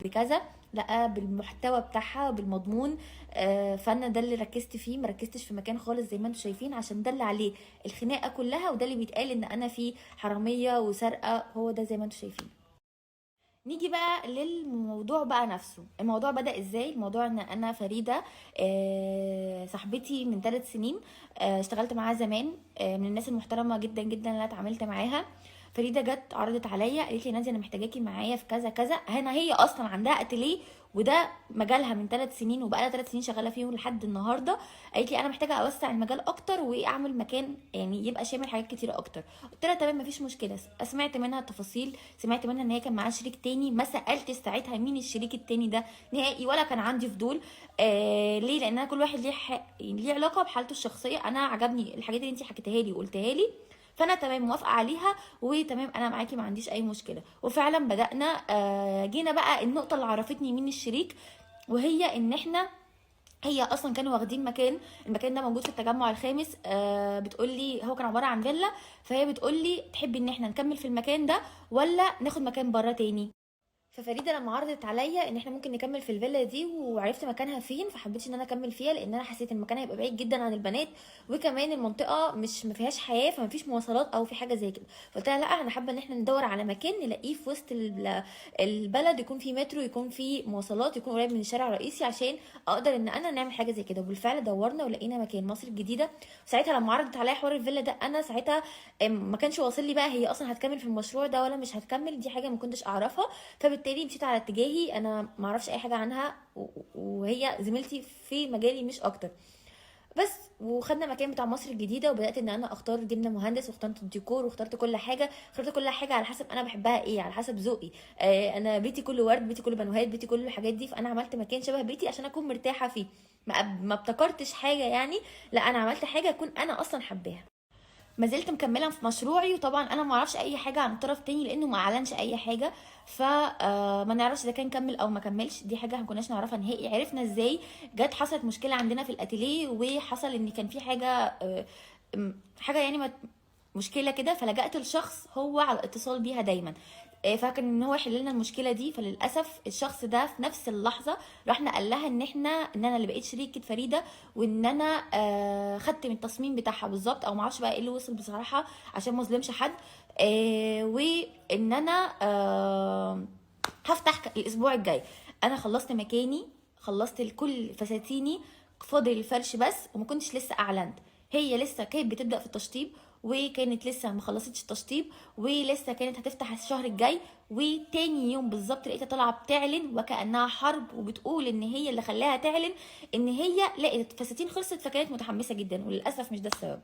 بكذا، لا بالمحتوى بتاعها بالمضمون. فانا ده اللي ركزت فيه، ما ركزتش في مكان خالص زي ما انتم شايفين، عشان ده اللي عليه الخناقة كلها، وده اللي بيتقال ان انا فيه حرامية وسرقه، هو ده زي ما انتم شايفين. نيجي بقى للموضوع بقى نفسه. الموضوع بدأ ازاي؟ الموضوع ان انا فريدة صاحبتي من 3 سنين، اشتغلت معاها زمان، من الناس المحترمة جدا جدا اللي انا اتعاملت معاها. فريدة جت عرضت عليا، قالت لي نادية انا محتاجاكي معايا في كذا كذا. هنا هي اصلا عندها اتيليه وده مجالها من 3 سنين، وبقالها 3 سنين شغالة فيه لحد النهارده. قالت لي انا محتاجه اوسع المجال اكتر واعمل مكان يعني يبقى شامل حاجات كتيرة اكتر. قلت لها تمام مفيش مشكلة. سمعت منها التفاصيل، سمعت منها ان هي كان معاها شريك تاني، ما سالتش ساعتها مين الشريك التاني ده نهائي، ولا كان عندي فضول. ليه؟ لان انا كل واحد ليه ليه علاقة بحالته الشخصية. انا عجبني الحاجات اللي انت حكيتها لي وقلتها لي، فانا تمام موافقة عليها وتمام انا معاكي ما عنديش اي مشكلة. وفعلا بدانا. جينا بقى النقطة اللي عرفتني مين الشريك، وهي ان احنا هي اصلا كانوا واخدين مكان، المكان ده موجود في التجمع الخامس. بتقولي هو كان عبارة عن فيلا، فهي بتقولي تحبي ان احنا نكمل في المكان ده ولا ناخد مكان بره تاني. ففريده لما عرضت عليا ان احنا ممكن نكمل في الفيلا دي وعرفت مكانها فين، فحبيت ان انا اكمل فيها، لان انا حسيت ان المكان هيبقى بعيد جدا عن البنات، وكمان المنطقة مش ما فيهاش حياة، فما فيش مواصلات او في حاجة زي كده. فقلت لها لا، انا حابة ان احنا ندور على مكان نلاقيه في وسط البلد، يكون فيه مترو، يكون فيه مواصلات، يكون قريب من الشارع الرئيسي، عشان اقدر ان انا نعمل حاجة زي كده. وبالفعل دورنا ولقينا مكان مصر الجديدة. ساعتها لما عرضت عليا حوار الفيلا ده، انا ساعتها ما كانش واصل لي بقى هي اصلا هتكمل في المشروع ده ولا مش هتكمل، دي حاجة ما كنتش اعرفها. فبالتالي مشيت على اتجاهي، انا ما اعرفش اي حاجة عنها، وهي زميلتي في مجالي مش اكتر بس. وخدنا مكان بتاع مصر الجديدة، وبدات ان انا اختار، جبنا مهندس واخترت الديكور واخترت كل حاجة، اخترت كل حاجة على حسب انا بحبها ايه، على حسب ذوقي. انا بيتي كله ورد، بيتي كله بانوهات، بيتي كله الحاجات دي، فانا عملت مكان شبه بيتي عشان اكون مرتاحة فيه. ما ابتكرتش حاجة يعني، لا انا عملت حاجة اكون انا اصلا حباها. ما زلت مكملة في مشروعي، وطبعا انا ما اعرفش اي حاجة عن الطرف التاني لانه ما اعلنش اي حاجة، فما نعرفش اذا كان كمل او ما كملش، دي حاجة ما كناش نعرفها نهائي. عرفنا ازاي؟ جت حصلت مشكلة عندنا في الاتيليه، وحصل ان كان في حاجة حاجة يعني مشكلة كده، فلجأت لشخص هو على اتصال بيها دايما، فكان ان هو يحل لنا المشكلة دي. فللاسف الشخص ده في نفس اللحظة رحنا قال لها ان انا اللي بقيت شريكه فريدة، وان انا خدت من التصميم بتاعها بالظبط، او ما اعرفش بقى ايه اللي وصل بصراحة عشان ما اظلمش حد، وان انا هفتح الاسبوع الجاي. انا خلصت مكاني، خلصت الكل فساتيني، فاضل الفرش بس، وما كنتش لسه اعلنت. هي لسه كانت بتبدا في التشطيب، وكانت لسه ما خلصتش التشطيب، ولسه كانت هتفتح الشهر الجاي. وتاني يوم بالظبط لقيتها طالعه بتعلن وكانها حرب، وبتقول ان هي اللي خلاها تعلن ان هي لقيت فساتين خلصت، فكانت متحمسة جدا، وللاسف مش ده السبب.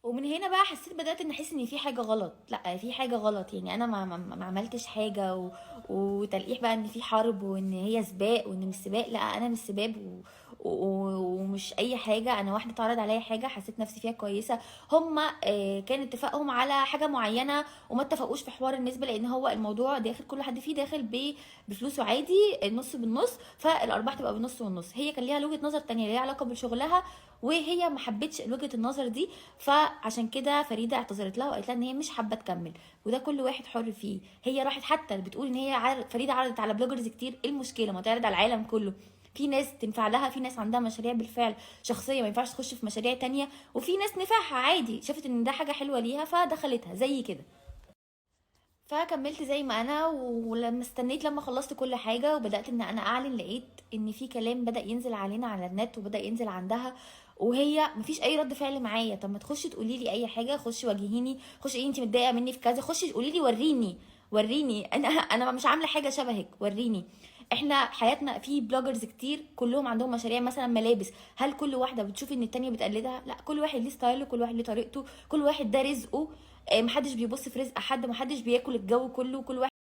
ومن هنا بقى حسيت، بدات ان احس ان في حاجة غلط، لا في حاجة غلط يعني، انا ما عملتش حاجة، وتلقيح بقى ان في حرب، وان هي سباق، وان مش سباق، لا انا مش سباب، ومش اي حاجة. انا واحدة اتعرض عليا حاجة حسيت نفسي فيها كويسة، هما كان اتفاقهم على حاجة معينة وما اتفقوش في حوار النسبة، لان هو الموضوع داخل كل حد فيه داخل بفلوسه عادي، النص بالنص، فالارباح تبقى بالنص والنص. هي كان ليها وجهه نظر تانية ليها علاقة بشغلها، وهي ما حبتش وجهه النظر دي، فعشان كده فريدة اعتذرت لها وقالت لها ان هي مش حابة تكمل، وده كل واحد حر فيه. هي راحت حتى بتقول ان هي فريدة عرضت على bloggers كتير، ايه المشكلة؟ ما تعرض على العالم كله، في ناس تنفع لها، في ناس عندها مشاريع بالفعل شخصية ما ينفعش تخش في مشاريع تانية، وفي ناس نفعها عادي، شافت ان ده حاجة حلوة ليها فدخلتها زي كده. فكملت زي ما انا، ولما استنيت لما خلصت كل حاجة وبدات ان انا اعلن، لقيت ان في كلام بدا ينزل علينا على النت، وبدا ينزل عندها، وهي مفيش اي رد فعل معايا. طب ما تخشي تقولي لي اي حاجة، خشي واجهيني، خشي ايه انت متضايقة مني في كذا، خشي قولي لي، وريني وريني انا مش عامله حاجة شبهك، وريني. احنا حياتنا في bloggers كتير كلهم عندهم مشاريع مثلا ملابس، هل كل واحدة بتشوف ان التانية بتقلدها؟ لا، كل واحد ليه style ه، كل واحد ليه طريقته، كل واحد ده رزقه، محدش بيبص في رزق حد، محدش بياكل الجو كله، كل واحد